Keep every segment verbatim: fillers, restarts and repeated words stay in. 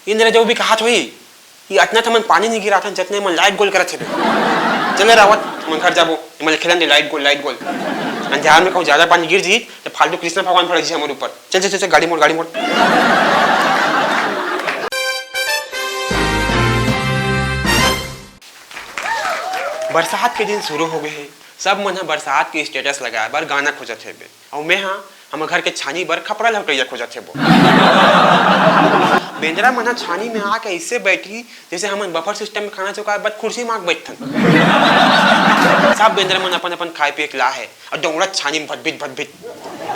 इंद्र जो भी कहात होही कि अतना त हमन पानी नहीं गिराथन, जतने मन लाइट गोल करत हेबे। चले रावत, हमन घर जाबो, हमन खेलन दे लाइट गोल, लाइट गोल। अंधियार में कहूँ ज्यादा पानी गिर जी, त फालतू कृष्ण भगवान भड़क जी हमर ऊपर। चल, चल, चल, चल, गाड़ी मोड़, गाड़ी मोड़। बरसात के दिन शुरू हो गए हे, सब मन ह बरसात के स्टेटस लगाए बर गाना खोजत हेबे। अउ मैं हा हमर घर के छानी बर खपरा लहुटइया खोजत हेबो। बेंदरा मन ह छानी में आके अइसे बैठही, जइसे हमन बफर सिस्टम में खाना चौकाए बर कुर्सी मांग बैठथन। सब बेंदरा मन अपन-अपन खाए पिए के ला हे, अउ डोंगरा छानी में भटभिट भटभिट।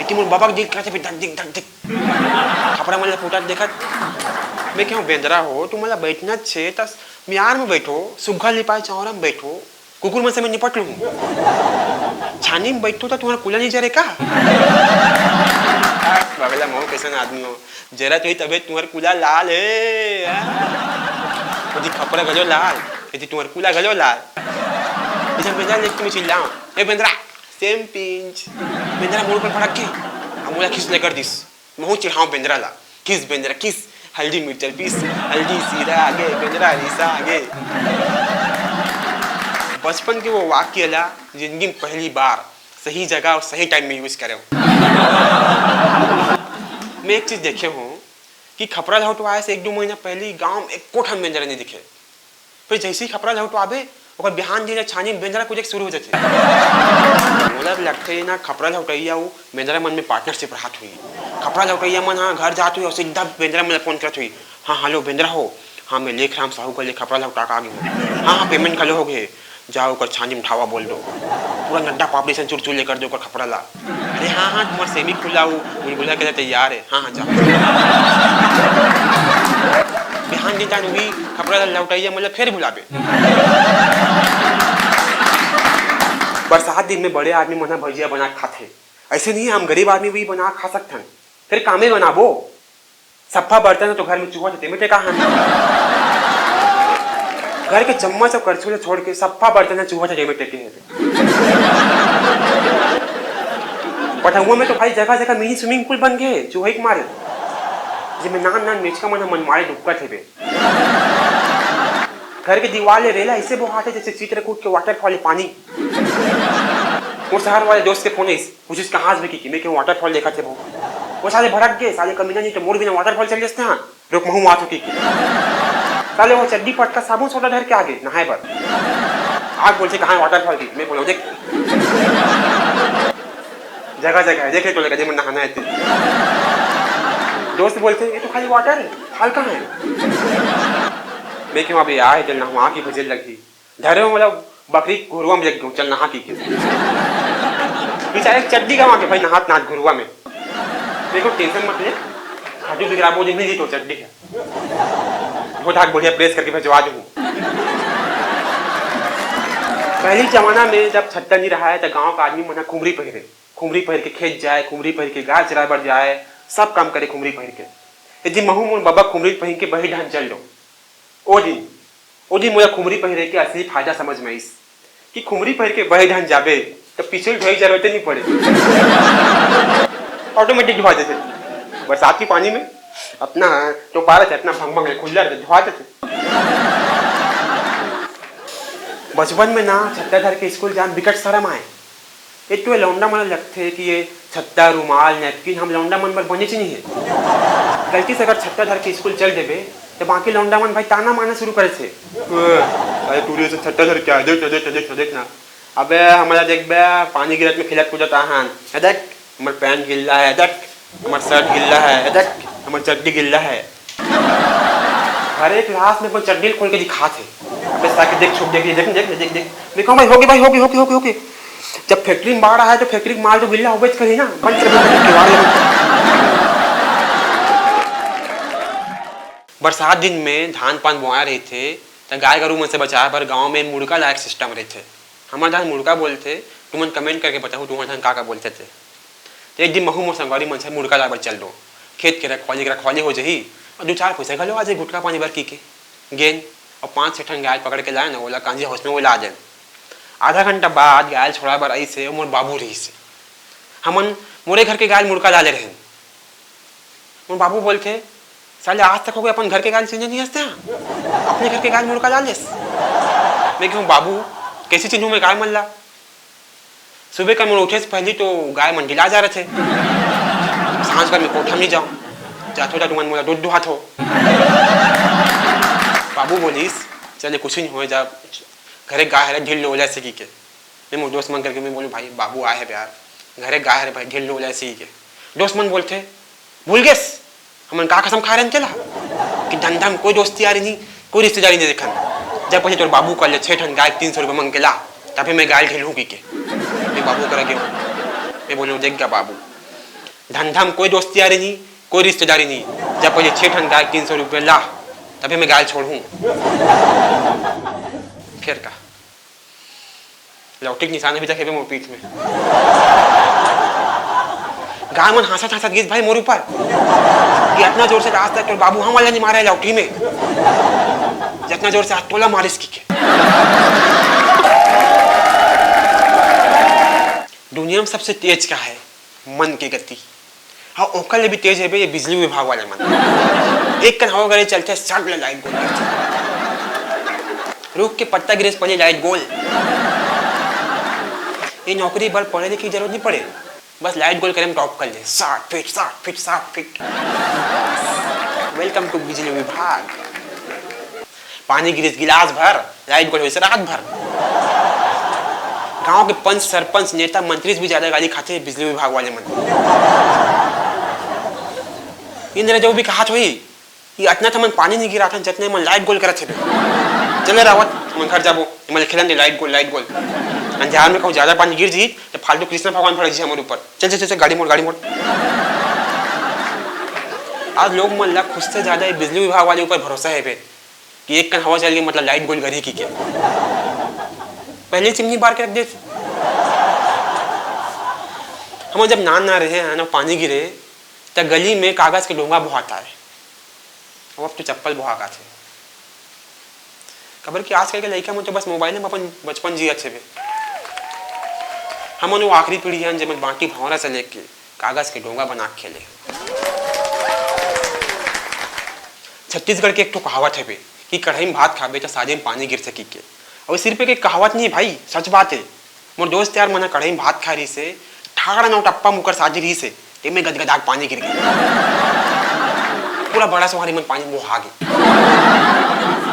इति मोर बबक दिल करत हे, धक दिक, धक दिक। खपरा मन ल फूटत देखत, मैं कहूँ, "बेंदरा हो, तुमन ल बैठना छे, त मियार में बैठो, सुग्घर लिपाए चौरा में बैठो।" कुकुर मन से मैं निपट लूँ। छानी में बैठो त तुम्हार कुला नहीं जरे का? बगला मऊ कैसन आदमी हो, जरा तो ही तबे तुम्हार कुला लाल है, हाँ? यदि खपरा घलो लाल, यदि तुम्हार कुला घलो लाल। इधर बेंदरा देख तुम्हें चिल्लाओ, "ए बेंदरा, सेम पिंच।" बेंदरा मोड़ पर भड़क के, हम बोला खिस लेकर दिस। महू चिढ़ाव बेंदरा ला, "किस बेंदरा, किस? हल्दी मिर्चल पीस, हल्दी सीधा आगे, बेंदरा रिसा आगे।" बचपन के वो वाक्य ला जिंदगी में पहली बार सही जगह और सही टाइम में यूज़ करे हूँ। मैं एक चीज़ देखे हूँ कि खपरा लहुटवाए से एक दो महीना पहले गांव में एको ठन बेंदरा नहीं दिखे। फिर जैसे ही खपरा लहुटवाबे, ओकर बिहान दिन ले छानी में बेंदरा कुदेक शुरू हो जाथे। मोला भी लगथे ना, खपरा लहुटइया अउ बेंदरा मन में पार्टनरशिप रहत होही। खपरा लहुटइया मन ह घर जात होही अउ सीधा बेंदरा मन ल फोन करत होही, "हाँ, हेलो बेंदरा हो, हाँ, मैं लेखराम साहू घर ले खपरा लहुटा के आ गे हूँ। हाँ, हाँ, पेमेंट घलो हो गे हे। जाओ ओकर छानी में ढावा बोल दो। पूरा नड्डा पापड़ी सन चूर चूर ले कर दो ओकर खपरा ला।" "अरे हाँ, हाँ, तुम्हार सेमी खुला हो, गुलगुला के लिए तैयार है। हाँ, हाँ, जाओ।" बिहान दिन जान उही खपरा ला लहुटइया मन ल फेर भुलाबे। बरसात दिन में बड़े आदमी मन ह भजिया बना के खाथे। अइसे नहीं, हम गरीब आदमी भी बना के खा सकथन। फिर कामे बनाबो? सफ्फा बर्तन ह तो घर में चूहा थे, तेमे ते का हानि? घर के चम्मच अउ करछुल छोड़ के सफ्फा बर्तन ह चूहा थे, तेमे टेके हे। पठौआ में तो भाई जगह जगह मिनी स्विमिंग पूल बन गए हे, चूहा के मारे। जेमे नान नान मेचका मन ह मन मारे डुबकत हेबे। घर के दीवार ले रेला अइसे बोहाथे, जइसे चित्रकूट के वाटरफॉल ले पानी। मोर शहर वाले दोस्त के फोन आइस, पूछिस, "कहाँ हस बे?" कि मैं कहूँ, "वाटरफॉल देखत हेबो।" वो साले भड़क गे, साले कमीना नहीं तो मोर बिना वाटरफॉल चल जस्ते हाँ, रोक महू आत हो कि। साले वो चड्डी पटका साबुन सोडा धर के आ गे नहाए बर। आग बोलथे, "कहाँ है वाटरफॉल?" कि मैं बोला, "देख।" जगह जगह है, देख ले तो लगा, जेमन नहाना है ते। दोस्त बोलथे, "ये तो खाली वाटर है, फॉल कहाँ है?" मैं कहूँ, "अबे यार, इधर नहवा के भजन लगी।" धरे हो मतलब बकरी घुरुआ में लग गयो, चल नहा की के। बेचारे चड्डी गवा के भाई नहात नहात घुरुआ में। देखो टेंशन मत ले, खाटू बिगड़ा बोझ नहीं जी तो चड्डी है। धो धाक बढ़िया प्रेस करके भेजवा दूँ। पहली जमाना में जब छत्ता नहीं रहा है तो गाँव का आदमी मन ह खुमरी पहिरे, खुमरी पहिर के खेत जाए, खुमरी पहिर के गाय चराए बर जाए, सब काम करे खुमरी पहिर के। यदि महू मोर बबा खुमरी पहिर के बही ढान चल लो, ओ दिन, ओ दिन मोला खुमरी पहिरे के असली फायदा समझ में आइस कि खुमरी पहिर के बही ढान जाबे त पीछे ढोई जरूरत नहीं पड़े। ऑटोमेटिक धोआ जाथे। बरसात के पानी में अपना तो पारा से अपना भंग भंग खुल्ला रहथे, धोआ जाथे। बचपन में ना छत्ता धर के स्कूल जान बिकट शरम आए। एक तो ये लौंडा मन लगथे कि ये छत्ता, रुमाल, नैपकिन हम लौंडा मन बर बने च नहीं है। गलती से अगर छत्ता धर के स्कूल चल देबे, तो बाकी लौंडा मन भाई ताना मारना शुरू करे थे। "अरे तू रे छत्ता धर के आ, देख, देख, देख, देख ना। अबे हमारा देख बे, पानी गिरत में खेलत कूदत आहन। ये देख, हमर पैंट गिल्ला है, देख, हमर शर्ट गिल्ला है, देख, हमर चड्डी गिल्ला है।" हर एक क्लास में अपन चड्डी खोल के दिखात हे। अबे साके देख, छुप देख, देख, देख, देख, देख। मैं कहूँ, "भाई, होगे भाई, होगे, होगे, होगे, होगे।" जब फैक्ट्री में बाढ़ आए तो फैक्ट्री के माल तो गिल्ला होबे करही ना। बंद कर, बंद कर, केवाड़ ले बंद कर। बरसात दिन में धान पान बोआए रहिथे, त गाय गरू मन से बचाए बर गांव में मुड़का लाए के सिस्टम रहिथे। हमर धान मुड़का बोलथे, तुमन कमेंट करके बताहू, तुम्हर धान का का बोलथे ते। ते एक दिन महू मोर संगवारी मन से मुड़का लाए बर चल दो। खेत के रखवाली के रखवाली हो जही, अउ दू चार पइसा घलो आ जाही गुटखा पानी बर की के। गेन, अउ पाँच छह ठन गाय पकड़ के लाए न, ओला कांजी हाउस में ओला देन। आधा घंटा बाद गाय छोड़ाए बर आइस हे, अउ मोर बाबू रहिस हे। हमन मोरे घर के गाय मुड़का डाले रहेन। मोर बाबू बोलथे, साले आज तक हो गए अपन घर के गाय ल चिन्हे नहीं हस ते, हाँ? अपने घर के गाय ल मोर करा लेस। मैं कहूँ, "बाबू, कैसे चिन्हूँ मैं गाय मन ला? सुबह का मोर उठे से पहली तो गाय मन ढिला जा रथे। सांझ कर मैं कोठा में नहीं जाऊँ। जाथो त तुमन मोला दूध दुहाथो।" बाबू बोलिस, "चले कुछ नहीं होए, जा घरे गाय हरे ढील लो जैसे की के।" मैं मोर दोस्त मन करके मैं बोलूँ, "भाई बाबू आए हे यार, घरे गाय हरे भाई ढील लो जैसे की के।" दोस्त मन बोलथे, "भूल गेस, हमन का कसम खाए रहन तेला कि धंधा में कोई दोस्ती यारी नहीं, कोई रिश्तेदारी नहीं देखन। जब पहले तोर बाबू कल ले छह ठन गाय तीन सौ रुपये मांग के ला, तभी मैं गाय ढील हूँ की के।" मैं बाबू करा गया, मैं बोलूँ, "देख गा बाबू, धंधा में कोई दोस्ती यारी नहीं, कोई रिश्तेदारी नहीं। जब पहले छह ठन गाय तीन सौ रुपये ला, तभी मैं गाय छोड़ हूँ।" फिर का लौटी के निशान अभी तक हेबे मोर पीठ में। गाय मन हंसत हंसत गिस भाई मोर ऊपर कि इतना जोर से आज तक तोर बाबू हमन ला नहीं मारे लौटी में, जितना जोर से आज तोला मारिस की के। दुनिया में सबसे तेज का है? मन के गति। हाँ, ओकर ले भी तेज हेबे ये बिजली विभाग वाले मन। एक कन हवा गरे चलथे, सट ले लाइट गोल करथे। रुख के पत्ता गिरे से पहले लाइट गोल। ये नौकरी बर पढ़े लिखे की जरूरत नहीं पड़े, बस लाइट गोल करे में टॉप कर ले। साठ फीट, साठ फीट, साठ फीट। Welcome to बिजली विभाग। पानी गिरिस गिलास भर, लाइट गोल होइस रात भर। गांव के पंच, सरपंच, नेता, मंत्री से भी ज्यादा गाली खाथे बिजली विभाग वाले मन। इंद्र जो भी कहात होही कि अतना त मन पानी नहीं गिराथन, जतने मन लाइट गोल करत हेबे। चले रावत, हमन घर जाबो, हमन खेलन दे लाइट गोल, लाइट गोल। अंधियार में कहूँ ज्यादा पानी गिर जी त फालतू कृष्ण भगवान भड़क जी हमर ऊपर। चल, चल, चल, चल, गाड़ी मोड़, गाड़ी मोड़। आज लोग मन ला खुद से ज्यादा ये बिजली विभाग वाले ऊपर भरोसा हेबे। कि एक कन हवा चल गई, मतलब लाइट गोल गरी की क्या? पहले चिमनी बार के रख देते। हम जब नान ना रहे हैं ना, पानी गिरे, त गली में कागज के डोंगा बोहात आए। अब, अब तो चप्पल बोहा का थे। खबर कि आजकल के लइका मन तो बस मोबाइल में अपन बचपन जियत हेबे। हमन वो आखिरी पीढ़ी हन, जेमन बांटी भौंरा से लेके कागज के डोंगा बना के खेले। छत्तीसगढ़ के एक ठो कहावत हवे कि कढ़ाई में भात खाबे त साजे में पानी गिर सकी के। अउ सिर्फ एक कहावत नहीं भाई, सच बात है। मोर दोस्त यार मन कढ़ाई में भात खा रही से, ठाड़ा नौ टप्पा मुकर साजे रही से, ते में गदगदा के पानी गिर गया। पूरा बड़ा सोहारी मन पानी में बोहा गए।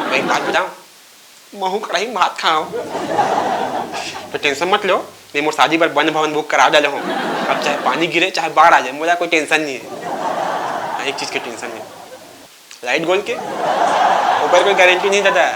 तो एक बात बताओ, महू कढ़ाई में भात खाओ। तो टेंशन मत लो, मैं मोर शादी बर वन भवन बुक करा डाले हूँ। अब चाहे पानी गिरे, चाहे बाढ़ आ जाए, मोला कोई टेंशन नहीं है। हाँ, एक चीज के टेंशन है, लाइट गोल के ऊपर कोई गारंटी नहीं दादा।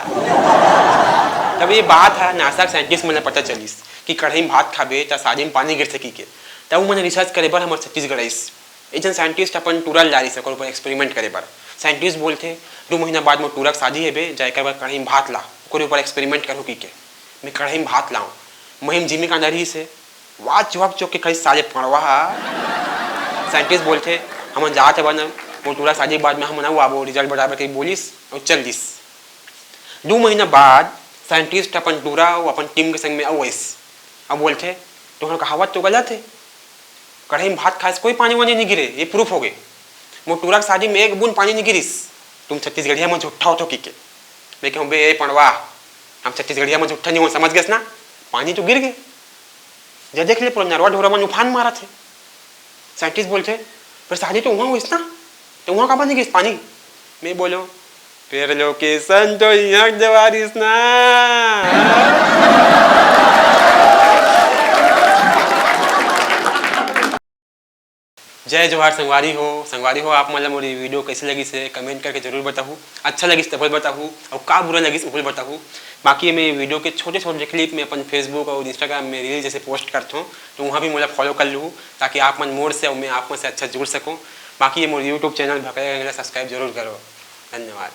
तब ये बात है, नासा के साइंटिस्ट मन पता चलिस कि कढ़ाई में भात खाबे, त शादी में पानी गिर सकी के। तब उमन रिसर्च करे बर हमर छत्तीसगढ़ आइस। एक झन साइंटिस्ट अपन टूरा ल डारिस ओकर ऊपर एक्सपेरिमेंट करे बर। साइंटिस्ट बोलथे, "दू महीना बाद मोर टूरा के शादी हेबे, जा एकर बर कढ़ाई में भात ला, ओकर ऊपर एक्सपेरिमेंट करहूँ," की के। मैं कढ़ाई में भात लाऊं, महीम जिमी कांदा रहिस हे, वाच वाक चोक के खाई साले पड़वा हा। साइंटिस्ट बोलथे, "हमन जात हवन, मोर टूरा के शादी के बाद में हमन अउ आबो, रिजल्ट बताबे," कही बोलिस अउ चल दिस। दू महीना बाद साइंटिस्ट अपन टूरा अउ अपन टीम के संग में अउ आइस। अब बोलथे, "तुहर कहावत तो गलत हे, कढ़ाई में भात खाए से कोई पानी वानी नहीं गिरे, ये प्रूफ हो गए। मोर टूरा के शादी में एक बूंद पानी नहीं गिरिस, तुम छत्तीसगढ़िया मन झूठा होथो," की के। मैं कहूँ, "बे ए पड़वा, हम छत्तीसगढ़िया मन झूठा नहीं हो, समझ गेस ना? पानी तो गिर गए, जा देख ले, पूरा नरवा ढोरा मन उफान मारत हे।" साइंटिस्ट बोलथे, "पर शादी तो वहाँ होइस ना, तो वहाँ काबर नहीं गिरिस पानी?" मैं बोलो, "फिर लोकेशन तो यहाँ जवारिस ना।" जय जोहार संगवारी हो। संगवारी हो, आप मन ला मोर ये वीडियो कैसे लगिस हे, कमेंट करके जरूर बताहू। अच्छा लगिस तब बताहू, अउ का बुरा लगिस ओहू बताहू। बाकी मैं ये वीडियो के छोटे छोटे क्लिप में अपन Facebook अउ Instagram में रील जैसे पोस्ट करथों, तो वहाँ भी मोला फॉलो कर लूहू, ताकि आप मन मोर से अउ मैं आप मन से अच्छा जुड़ सकूँ। बाकी ये मोर YouTube चैनल भकरे गंगला सब्सक्राइब जरूर करो। धन्यवाद।